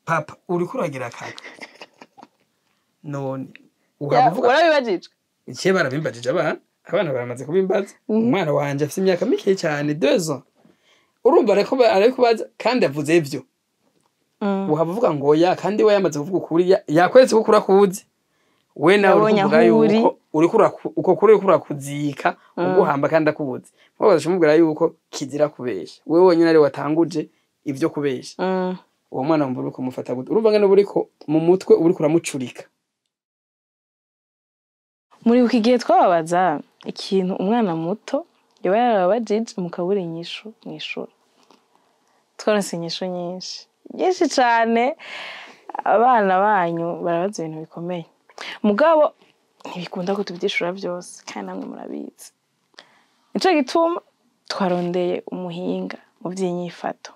Papa, uriko uragira kaka? None uhava uvuga Warabibajijwe? Ikihe, barabimbajije abana, abana baramaze kubimbaza. Umwana wanje afite imyaka mike cyane, 2 ans, urumva ariko baza kandi avuze ivyo. Uhava uvuga ngo oya, kandi we yamaze kuvuga ukuri, yakweretse ko kurakuzi we nawe uri Yabonye kuvuga aho uri. yuko uriko uko kuri uriko urakuzika uguhamba kandi akubuze. Mugabo umubwira yuko kizira kubesha, wewe wenyine ari watanguje ivyo kubesha. Uwo mwana wumva uriko umufata gute? Urumva ngene uba uriko mu mutwe uriko uramucurika. Muribuka igihe twababaza ikintu umwana muto yaba yarababajije mukabura inyishu mw'ishuri? Twaronse inyishu nyinshi nyinshi cane. Abana banyu barabaza ibintu bikomeye, mugabo ntibikunda ko tuvyishura vyose, kandi namwe murabizi. Nico gituma twarondeye umuhinga mu vy'inyifato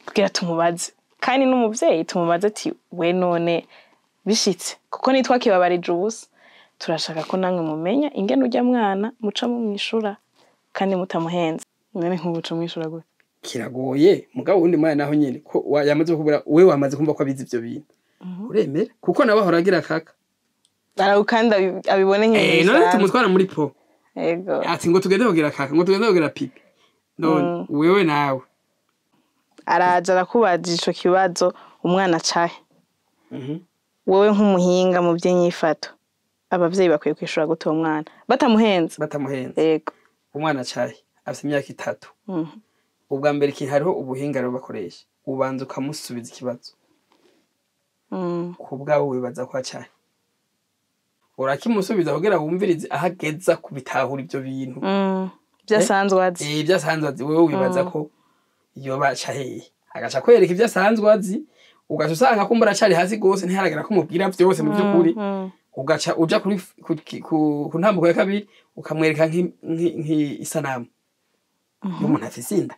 kugira tumubaze, kandi n'umuvyeyi tumubaze ati: "We none bishitse?" Kuko nitwakibabarije ubusa, turashaka ko namwe mumenya ingene urya mwana muca mumwishura kandi mutamuhenze. None nk'ubu uca umwishura gute? Kiragoye, mugabo uwundi mwana naho nyene ko yamaze kubura, we wamaze kumva ko abizi ivyo bintu, uremera kuko nawe ahora agira kaka. Araho kandi abibone nk'ibintu None bisanzwe. tumutwara muri po ati ngo tugende kugira kaka, ngo tugende kugira pipi. None wewe nawe Araza arakubaza ico kibazo, umwana acahe? Wowe nk'umuhinga mu by'inyifato, abavyeyi bakwiye kwishura gute uwo mwana batamuhenze? Batamuhenze? Yego. Umwana acahe afite imyaka 3? Ubwa mbere ikintu, hariho ubuhinga rero bakoresha: ubanza ukamusubiza ikibazo. Ku bwawe wibaza ko acahe? Urakimusubiza kugira wumvirize aho ageza kubitahura ivyo bintu. Vyasanzwe azi. Ibyo asanzwe azi. Wewe wibaza ko yoba aca hehe? Agaca kwereka ibyo asanzwe azi, ugaca usanga kumbura acari hasi gose, ntiharagera ko umubwira vyose mu by'ukuri. Ugaca uja kuri ku ntambuko ya kabiri, ukamwereka nk'isanamu y'umuntu afise inda.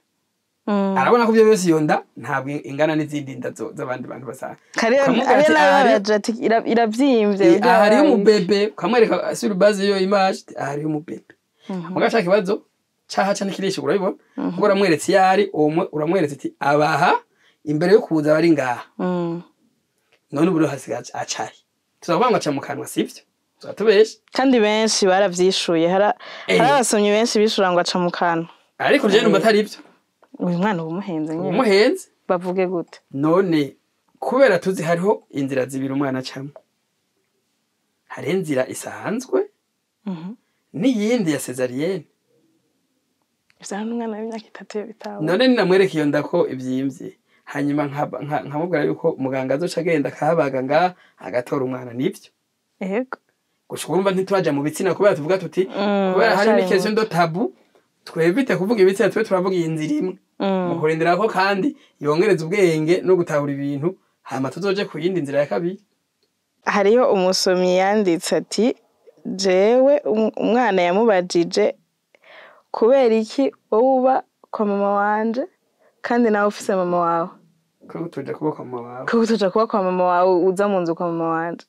Arabona ko ivyo byose, iyo nda ntabwo ingana n'izindi nda z'abandi bantu basanzwe. Kariyo Ukamubwira ariyo ati, nawe aha baraja ati iravyimbye. Aha hariyo umubebe, ukamwereka sur base y'iyo image ati, aha hariyo umubebe. Mugabo ca kibazo caha ca ntikirishe, urabibona kuko uramweretse iyo ari uwo uramweretse ati abaha imbere yo kuza bari ngaha. None ubu rero hasigaye acahe? Tuzavuga ngo aca mu kanwa, sivyo? Tuzatubesha. Kandi benshi baravyishuye, hari abasomyi benshi bishura ngo aca mu kanwa. Ariko jewe numva atari ivyo. Uyu mwana uba umuhenze nyene. Umuhenze. Bavuge gute? None kubera tuzi hariho inzira zibiri umwana acamwo, hariho inzira isanzwe n'iyindi ya césarienne. Ivyo n'umwana w'imyaka 3 yo bitaba. None ninamwereka iyo nda ko ivyimvye, hanyuma nkamubwira yuko muganga azoca agenda akahabaga ngaha agatora umwana, nivyo? Yego. Gushika urumva ntituraja mu bitsina, kubera tuvuga tuti kubera hari Aracari n'i question muto. de tabou, twevite kuvuga ibitsina, tube turavuga iyi nzira imwe mu kurindira ko kandi yongereza ubwenge no gutahura ibintu, hama tuzoje ku yindi nzira ya kabiri. Hariho umusomyi yanditse ati: "Jewe umwana yamubajije kubera iki wowe uba kwa mama wanje kandi nawe ufise mama wawe." Ko tuja kuba kwa mama wawe. Ko tuja kuba kwa mama wawe, uza mu nzu kwa mama wanje.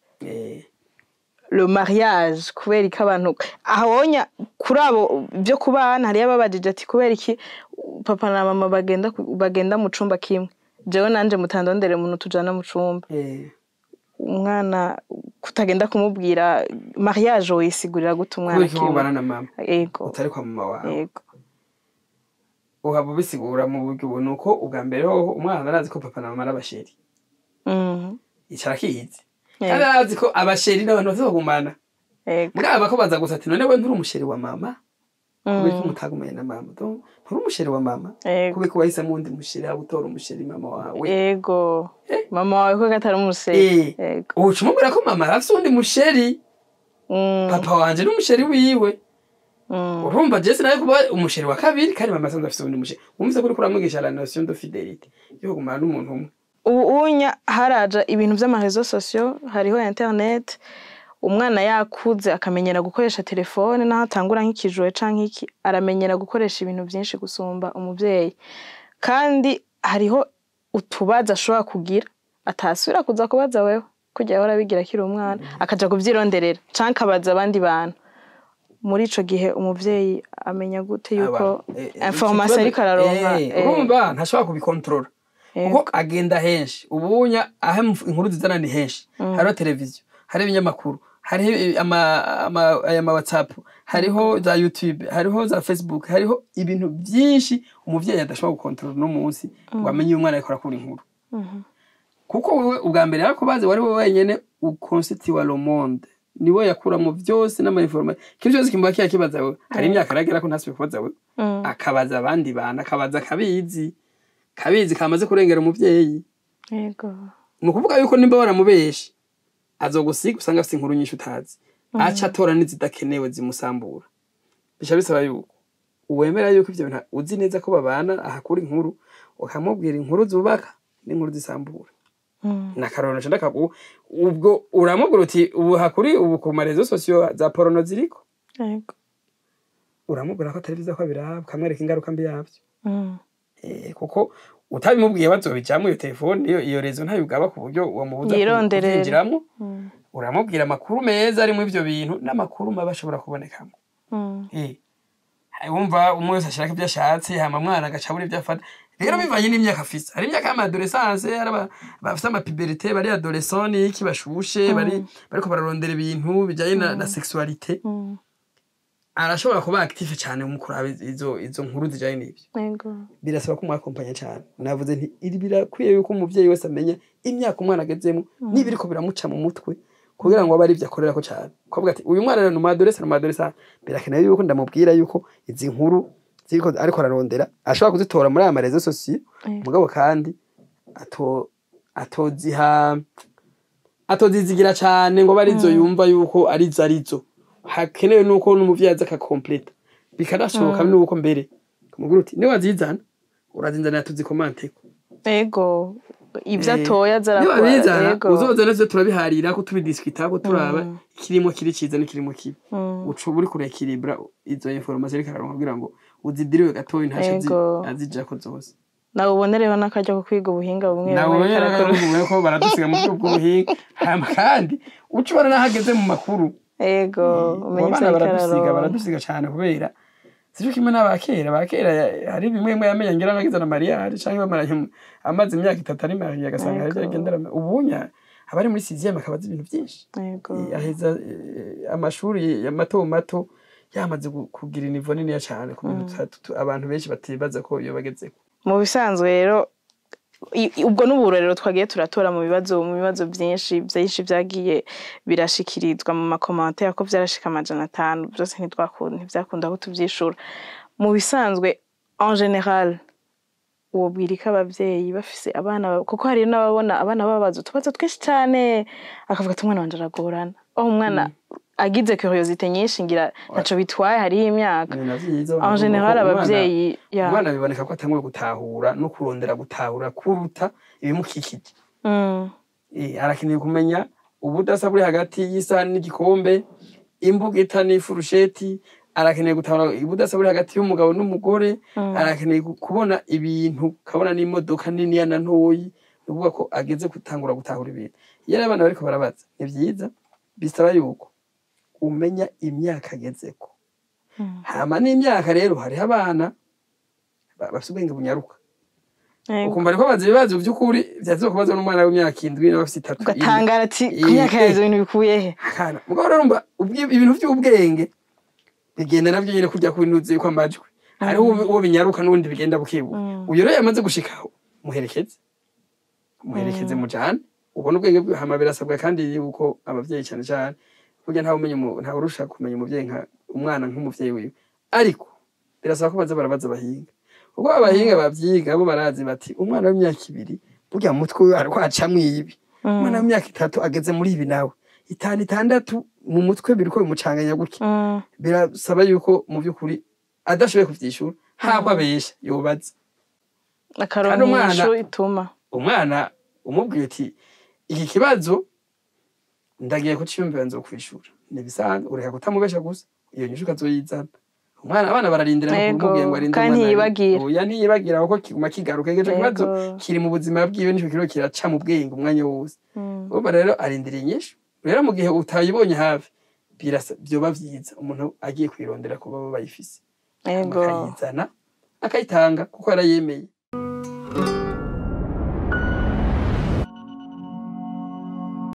Le mariage, kubera iki abantu ahonya kuri abo byo kubana? Hariyo ababajije ati: "Kubera iki papa na mama bagenda mu cumba kimwe, jewe nanje mutandondere umuntu tujana mu cumba?" Umwana kutagenda kumubwira mariage, wisigurira gute umwana Kubera iki akiri ubana muto? na mama Yego. utari kwa mama wawe? Yego. Uhaba ubisigura mu buryo ubu: nuko ubwa mbere hoho umwana arazi ko papa na mama ari aba chéri. Ico arakizi, kandi arazi ko aba chéri n'abantu bazogumana. Mugabo ko baza gusa ati: "None we nturi umu chéri wa mama? Kubera ko mutagumanye na mama? Donc nturi umu chéri wa mama? Kubera ko wahisemo uwundi mu chéri, aho gutora umu chéri mama wawe?" Yego, mama wawe ko atari umu chéri. Uca umubwira ko mama arafise uwundi mu chéri. Papa wanje n'umu chéri wiwe. Urumva jese nawe kuba umu chéri wa kabiri kandi mama asanzwe afise uwundi mu chéri. Wumvise ko uriko uramwigisha la notion de fidélité, yo kugumana n'umuntu umwe. Ubu unya haraja ibintu vy'ama réseaux sociaux, hariho internet. Umwana yakuze akamenyera gukoresha telefone, naho atangura nk'ikijoe canke iki, aramenyera gukoresha ibintu vyinshi gusumba umuvyeyi. Kandi hariho utubazo ashobora kugira atasubira kuza kubaza wewe kurya yahora abigira akiri umwana, akaja kuvyironderera canke akabaza abandi bantu. Muri ico gihe umuvyeyi amenya gute yuko Aba, information ariko araronka? Urumva ntashobora kubikontorora. Kuko agenda henshi ubunya aho inkuru zizana ni henshi. Hariho televiziyo, hariho ibinyamakuru, hariho aya ma WhatsApp, hariho za YouTube, hariho za Facebook, hariho ibintu byinshi umuvyeyi adashobora gukontorora uno munsi ngo amenye uyu mwana ariko arakura inkuru. Kuko wewe ubwa mbere yarakubaze, wari wowe wenyene uconstitue le monde, niwe yakuramo byose n'ama information, ikintu cyose kimuba kibaza wewe. Hari imyaka aragera ko ntasubiye kubaza wewe, akabaza abandi bantu, akabaza kabizi kabizi kamaze kurengera umuvyeyi. Ni ukuvuga yuko nimba waramubeshe azogusiga usanga afise inkuru nyinshi utazi, aca atora n'izidakenewe zimusambura. Bica bisaba yuko uwemera yuko ivyo bintu uzi neza ko babana ahakura inkuru, ukamubwira inkuru zubaka n'inkuru zisambura. Nakarorero nca ndakaguha, ubwo uramubwira uti ubu hakuri ubu ku ma réseaux sociaux za porno ziriko, uramubwira ko atari vyiza ko abiraba, ukamwereka ingaruka mbi yavyo. Kuko utabimubwiye bazobijamwo, iyo telefone iyo réseau ntayugaba ku buryo wamubuza Yironderera. kuvyinjiramwo. Uramubwira amakuru meza arimwo ivyo bintu n'amakuru mabi ashobora kubonekamo. Wumva umwe wese ashaka ibyo ashatse, hama mwana agaca abura ibyo afata. Rero bivanye n'imyaka afise, hari imyaka y'ama adolescence, hari bafise ama puberté, bari adolescent n'iki, bashushe, bari bariko bararondera ibintu bijanye na sexualité. Arashobora kuba active cyane mu kuraba izo nkuru zijanye n'ibyo. Birasaba ko mwakompanya cyane. Navuze nti iri birakwiye yuko umuvyeyi wese amenya imyaka umwana agezemo n'ibiriko biramuca mu mutwe, kugira ngo abe ari ibyo akorerako cyane, kuvuga ati uyu mwana rero ni umu adolescent, ni umu adolescent, birakenewe yuko ndamubwira yuko izi nkuru ziriko ariko ararondera ashobora kuzitora muri aya ma réseaux sociaux, mugabo kandi atoziha atozizigira cyane ngo abe arizo yumva yuko arizo arizo. Hakenewe nuko n'umuvyeyi aza akakompleta, bikanashoboka nuko mbere kumubwira uti niwazizana urazinzanira tuzikomanteko. Ego, ibyo atoya aza Niba arakora. bizana, uzoza navyo turabiharira ko tubidiskita ko turaba ikirimo kiri ciza n'ikirimo kibi. Uca uba uriko urekiribra izo information ariko araronka kugira ngo uzidiriwe gatoyi ntaco azijako zose. Nawe ubonereho n'akaryo ko kwiga ubuhinga bumwe Nawe bumwe ariko arakora. rero ko baradusiga mu buryo bw'ubuhinga, hama kandi uca ubona n'aho ageze mu makuru. Ego, umenye Abo ivyo bana ariko baradusiga, araronka. baradusiga cyane, kubera sico kimwe n'abakera. Abakera hari bimwe bimwe yamenya ngira bagize na mariage canke bamaranye amaze imyaka 3 ari mariye, agasanga hari ivyo agendera. Ubunya abari muri sixième akaba azi ibintu byinshi. Aheza amashuri ya mato mato yamaze kugira niveau niniya cyane ku bintu abantu benshi batibaza ko iyo bagezeko. Mu bisanzwe rero ubwo n'uburorero twagiye turatora mu bibazo byinshi byinshi byagiye birashikirizwa mu ma commentaires, ko byarashika 500 byose, ntibyakunda ko tuvyishura. Mu bisanzwe, en général, wobwira ko abavyeyi bafise abana kuko hari n'ababona abana babaza utubazo twinshi cane, akavuga ati umwana wanje aragorana, aho umwana agize curiosité nyinshi ngira ntaco bitwaye, hariho imyaka. Ni na vyiza. En général, abavyeyi ya Umwana biboneka ko atanguye gutahura no kurondera gutahura kuruta ibimukikije. Arakeneye kumenya ubudasa buri hagati y'isahani n'igikombe, imbugita n'ifurusheti, arakeneye gutahura ubudasa buri hagati y'umugabo n'umugore, arakeneye kubona ibintu, kabona n'imodoka niniya na ntoyi. Ni ukuvuga ko ageze gutangura gutahura ibintu. Iyo rero abana bariko barabaza, ni vyiza, bisaba yuko umenya imyaka agezeko. Hama n'imyaka rero, hariho abana bafise ubwenge bunyaruka, ukumva ariko baza ibibazo vy'ukuri vyaza kubaza n'umwana w'imyaka 7 n'abafise 3, 4. Ugatangara ati ku myaka yawe ivyo bintu bikuye he? Akana mugabo rero urumva ibintu vy'ubwenge bigenda navyo nyene kurya ku bintu kw'amajwi, hariho uwo binyaruka n'uwundi bigenda bukebuke. Uyo rero yamaze gushikaho, muherekeze, muherekeze, mujane ubona ubwenge bwe. Hama birasabwa kandi yuko abavyeyi cane cane, burya ntawe umenya ntawe urusha kumenya umuvyeyi nka umwana nk'umuvyeyi wiwe, ariko birasaba ko baza barabaza abahinga, kuko abahinga bavyiga bo barazi bati umwana w'imyaka 2 burya mu mutwe wiwe ariko acamwo ibi, umwana w'imyaka 3 ageze muri ibi, nawe 5, 6 mu mutwe biriko bimucanganya gutya. Birasaba yuko mu by'ukuri adashoboye kuvyishura, haba abesha yobaza. Akaronka Kandi umwana- inyishu ituma Umwana umubwiye uti iki kibazo ndagiye kuciyumvira nzokwishura, nibisanzwe, ureka kutamubesha gusa, iyo nyishu ukazoyizana. Umwana, abana bararindira no kumubwiye ngo arinde. Kandi Umwana ntiyibagira. Oya, ntiyibagira, kuko kiguma kigaruka ico kibazo kiri mu buzima bwiwe, nico kiriko kiraca mu bwenge umwanya wose. Urumva rero arindira inyishu. Rero mu gihe utayibonye hafi, birasa vyoba vyiza umuntu agiye kwirondera kuba bayifise, akayizana akayitanga kuko yarayemeye.